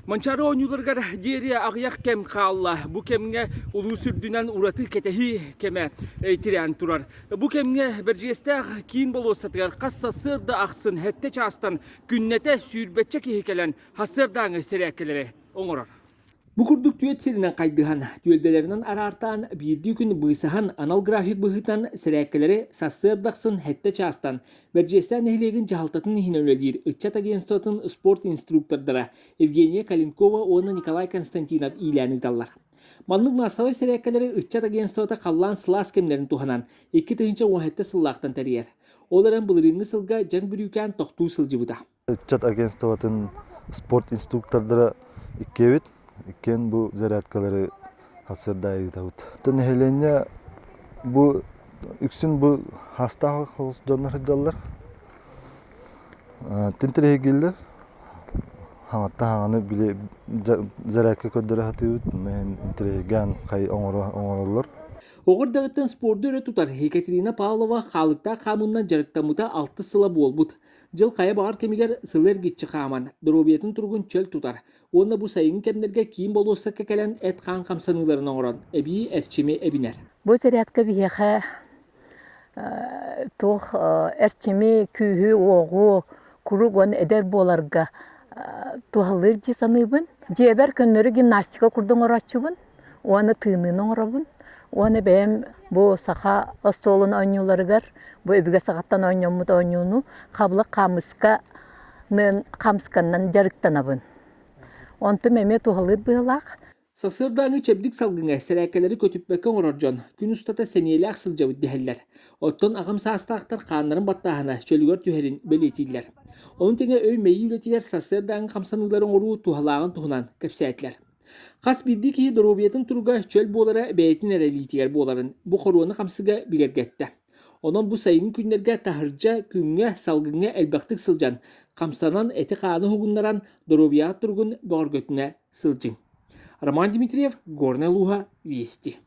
Манчаары оонньууларыгар диэри аҕыйах кэм хаалла. Бу кэмҥэ улуус үрдүнэн ураты кэтэһии кэмэ тирээн турар. Бу кэмҥэ Бэрдьигэстээх киин болуоссатыгар хас сарсыарда ахсын сэттэ чаастан күннэтэ сүүрбэччэ киһи кэлэн сарсыардааҥы сэрээккэлэри оҥорор. Бу курдук түөрт сиринэн хайдыһан, түөлбэлэринэн араартаан, биирдии күн быысаһан, анал график быһыытынан сэрээккэлэри сарсыарда ахсын сэттэ чаастан Бэрдьиэстээх нэһилиэгин дьаһалтатын иһинэн үлэлиир ыччат агентствотын спорт инструктордара Евгения Калинкова уонна Николай Константинов иилээн ыыталлар. Маннык маассабай сэрээккэлэри ыччат агентствота халлаан сылаас кэмнэрин туһанан 2017 сыллаахтан тэрийэр. Ол эрэн былырыыҥҥы сылга дьаҥ бүрүүкээн тохтуу сылдьыбыта. Ыччат агентствотын спорт инструктордара иккиэбит. Иккиэн бу зарядкалары сарсыарда ыытабыт. Нэһилиэнньэ бу үксүн бу хаастаах соҕус дьоннор сылдьаллар. Тинтириһигииллэр. Хаҥатта хаҥаны били зарядка көрдөрө сатыыбыт. Интириһиргээн хай оҥороллор. Оҕо эрдэҕиттэн спорду өрө тутар Екатерина Павлова хаалыктаах хаамыынан дьарыктаммыта алтыс сыла буолбут. Дьыл хайа баҕар кэмигэр сылы эргиччи хааман, доруобуйатын туругун чөл тутар уонна бу сайыҥҥы кэмнэргэ киин болуоссакка кэлэн эт-хаан хамсаныыларын оҥорон, эбии эрчими эбинэр. Бу зарядка биһиэхэ туох эрчими, күүһү-уоҕу куруук уонна эдэр буоларга туһалыыр дии саныыбын. Дьиэбэр көннөрү гимнастика курдук оҥорооччубун уонна тыыныыны оҥоробун. Уонна бэйэм бу саха остуолун оонньууларыгар бу өбүгэ саҕаттан оонньоммут оонньууну хабылык хаамысканан хамсканан дьарыктанабын. Онтум эмиэ туһалыыр быһыылаах. Сарсыардааҥҥы чэбдик салгыҥҥа сэрээккэлэри көтүппэккэ оҥорор дьон күн устата сэниэлээх сылдьабыт дэһэллэр. Оттон аҕам саастаахтар хааннарын баттааһына чөлүгэр түһэрин бэлиэтииллэр. Ону тэҥэ өй-мэйии үлэтигэр сарсыардааҥҥы хамсаныылары оҥоруу туһалааҕын туһунан кэпсээтилэр. Хас биирдии киһи доруобуйатын туруга чөл буолара бэйэтин эрэ илиитигэр буоларын бу хоруона хамсыга бигэргэттэ. Онон бу сайыҥҥы күннэргэ таһырдьа, күҥҥэ, салгыҥҥа элбэхтик сылдьан, хамсанан эти-хааны уһугуннаран, доруобуйаҕыт туругун бөҕөргөтүнэ сылдьыҥ. Роман Дмитриев, Горнай улууһа, Вести.